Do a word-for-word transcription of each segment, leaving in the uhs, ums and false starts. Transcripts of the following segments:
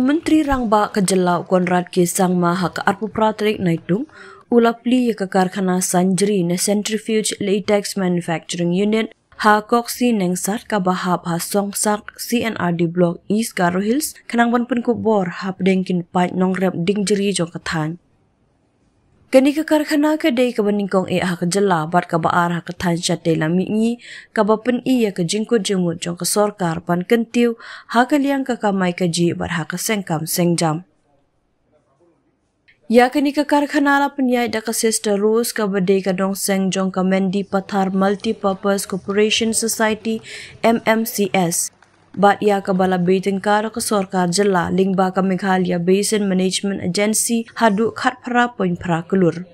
Myntri Rangbah ka Jylla u Conrad K Sangma ha ka arphew phra tarik Naitung u la plie ïa ka karkhana Sanjri ne Centrifuge Latex Manufacturing Unit ha Koksi Nengsat kaba hap ha Songsak C&RD Block East Garo Hills khnang ban pynkup bor hapdeng ki paid nongrep dieng jri jong ka thaiñ. Kane ka karkhana ka dei kaba nyngkong eh ha ka jylla bad kaba ar ha ka thaiñ shatei lam mihngi, kaba pyni ïa ka jingkut jingmut jong ka sorkar ban kyntiew ha ka liang ka kamai kajih bad ha ka seng kam seng jam. Ïa kane ka karkhana la pynïaid da ka Sister Rose kaba dei ka nongseng jong ka Mendipathar Multipurpose Cooperation Society, M M C S. Bad ïa kaba la beh tyngka da ka sorkar jylla lyngba ka Meghalaya Basin Management Agency haduh khatphra point phra klur.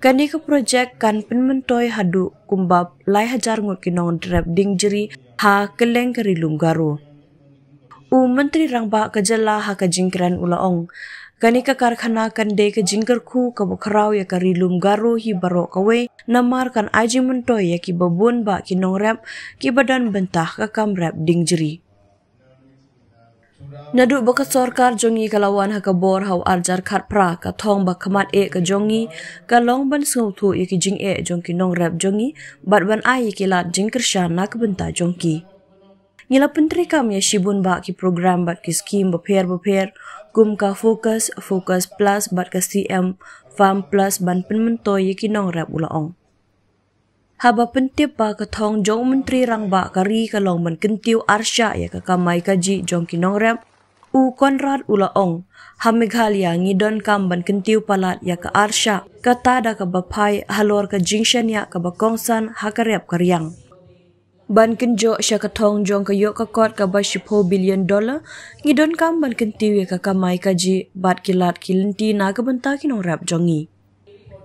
Kane ka projek kan pynmyntoi haduh kumba lai hajar ngut ki nongrep dieng jri ha kylleng ka Ri Lum Garo. U Myntri Rangbah ka jylla ha ka jingkren u la ong, kane ka karkhana kan dei ka jingkyrkhu kaba khraw ïa ka Ri Lum Garo hi baroh kawei, namar kan ai jingmyntoi ïa kiba bun bah ki nongrep kiba don bynta ha ka kam rep dieng jri. Naduh ba ka sorkar jong ngi ka la wan ha ka bor ha u arhajar khatphra, ka thong ba khmat eh ka jong ngi ka long ban sngewthuh ïa ki jingeh jong ki nongrep jong ngi bad ban ai ïa ki lad jingkyrshan na ka bynta jong ki. Ngi la pyntreikam ïa shibun bah ki program bad ki skhim bapher bapher, kum ka Focus, Focus Plus bad ka C M Farm Plus ban pynmyntoi ïa ki nongrep, u la ong. Haba pyntip ba ka thong jong u Myntri Rangbah ka ri ka long ban kyntiew arshah ïa ka kamai kajih jong ki nongrep, u Conrad u la ong, ha Meghalaya ngi donkam ban kyntiew palat ïa ka arshah, kata da kaba phai halor ka jingshaniah kaba kongsan ha ka rep ka riang. Ban kynjoh sha ka thong jong ka ïoh ka kot kaba shiphew billion dollar, ngi donkam ban kyntiew ïa ka kamai kajih bad ki lad ki lynti na ka bynta ki nongrep jong ngi.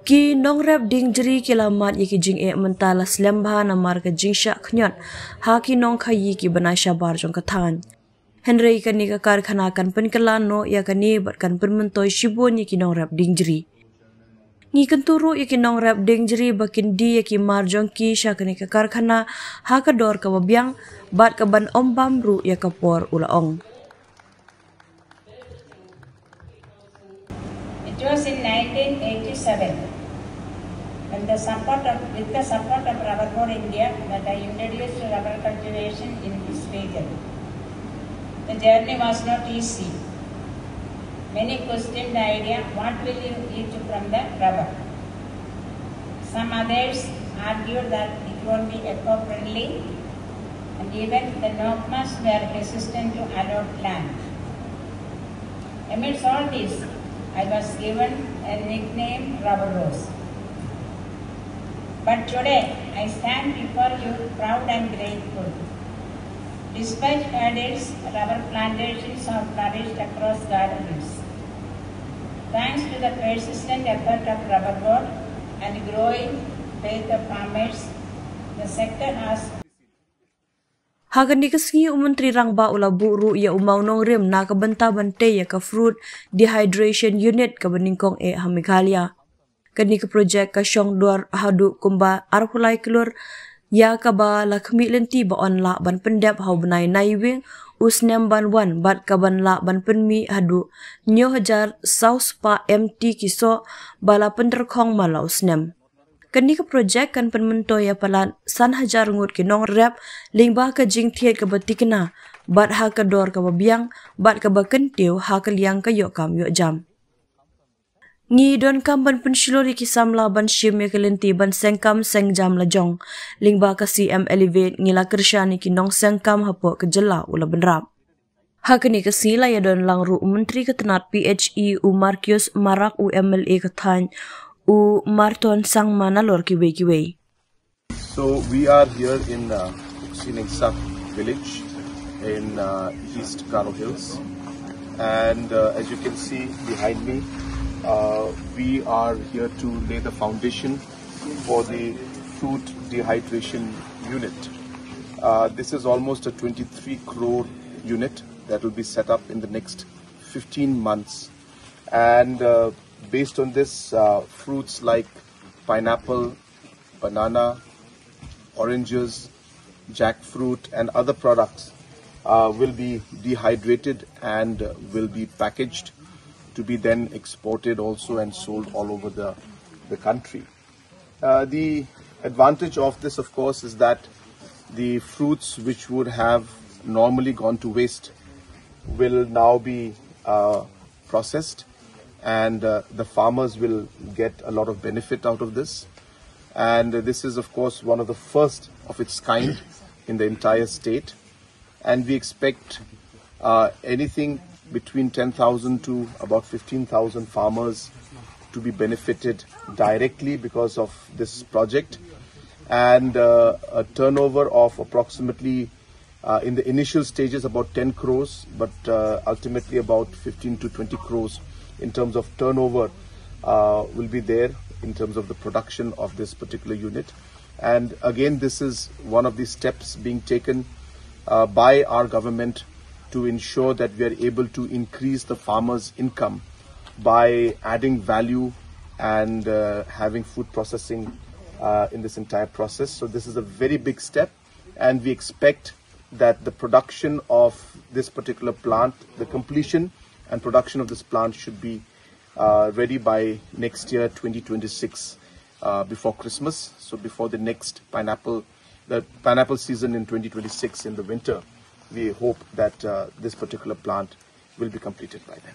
Ki nongrep dieng jri ki la mad ïa ki jingeh mynta la slem bha namar ka jingshah khñiot ha ki nongkhaïi kiba na shabar jong ka thaiñ. Hynrei kane ka karkhana kan pynkylla noh ïa kane bad kan pynmyntoi shibun ïa ki nongrep dieng jri. Ngi kyntu ruh ïa ki nongrep dieng jri ba kin die ïa ki mar jong ki sha kane ka karkhana ha ka dor kaba biang bad kaban ym bam ruh ïa ka por, u la ong. It was in nineteen eighty-seven, when the support of, with the support of Rubber Board India, that I introduced rubber cultivation in this region. The journey was not easy. Many questioned the idea, "What will you eat from the rubber?" Some others argued that it won't be eco-friendly, and even the NOCMAs were hesitant to allot land. Amidst all this, I was given a nickname, Rubber Rose. But today, I stand before you proud and grateful. Despite hurdles, rubber plantations have flourished across Garo Hills. Thanks to the persistent effort of Rubber Board and growing faith of farmers, the sector has Ha kane ka sngi u Myntri Rangbah u la buh ruh ïa u mawnongrim na ka bynta ban tei ïa ka fruit dehydration unit kaba nyngkong eh ha Meghalaya. Kane ka projek ka shong dor haduh kumba arphew lai klur, ïa kaba la khmih lynti ba yn lah ban pyndep ha u bnai Naiwieng u snem ban wan bad kaban lah ban pynmih haduh hynñiew hajar saw spah M T ki soh ba la pyntyrkhong man la u snem. Kane ka projek kan pynmyntoi ïa palat san hajar ngut ki nongrep lyngba ka jingthied kaba thikna bad ha ka dor kaba biang bad kaba kyntiew ha ka liang ka ïoh kam ïoh jam. Ngi donkam ban pynshlur ïa ki samla ban shim ïa ka lynti ban seng kam seng jam la jong. Lyngba ka C M Elevate ngi la kyrshan ïa ki nongseng kam hapoh ka jylla, u la bynrap. Ha kane ka sngi la ïadon lang ruh u Myntri ka tnat P H E u Marcuise Marak, u M L A ka thaiñ u Marthon Sangma nalor kiwei kiwei. So we are here in uh, Koksi Nengsat village in uh, East Garo Hills, and uh, as you can see behind me, uh, we are here to lay the foundation for the fruit dehydration unit. Uh, this is almost a twenty-three crore unit that will be set up in the next fifteen months. And uh, based on this, uh, fruits like pineapple, banana, oranges, jackfruit, and other products uh, will be dehydrated and uh, will be packaged to be then exported also and sold all over the, the country. Uh, the advantage of this, of course, is that the fruits which would have normally gone to waste will now be uh, processed, and uh, the farmers will get a lot of benefit out of this. And uh, this is, of course, one of the first of its kind in the entire state. And we expect uh, anything between ten thousand to about fifteen thousand farmers to be benefited directly because of this project, and uh, a turnover of approximately, uh, in the initial stages, about ten crores, but uh, ultimately about fifteen to twenty crores in terms of turnover uh, will be there in terms of the production of this particular unit. And again, this is one of the steps being taken uh, by our government to ensure that we are able to increase the farmers' income by adding value and uh, having food processing uh, in this entire process. So this is a very big step, and we expect that the production of this particular plant, the completion and production of this plant, should be uh, ready by next year, twenty twenty-six, uh, before Christmas. So before the next pineapple, the pineapple season in twenty twenty-six in the winter, we hope that uh, this particular plant will be completed by then.